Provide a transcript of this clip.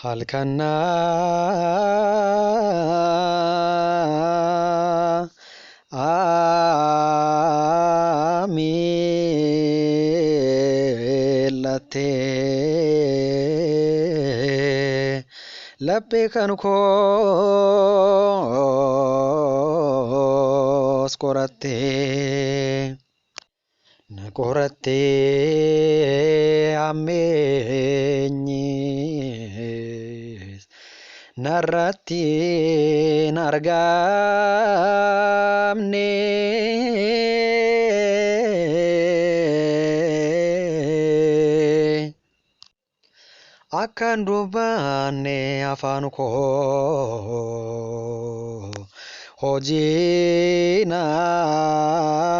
Halkan miilattee laphee kan koos qorattee na qorattee ammeenyis narratti hin argamne. Akkan dubbanne afaan koo hojii namootaa.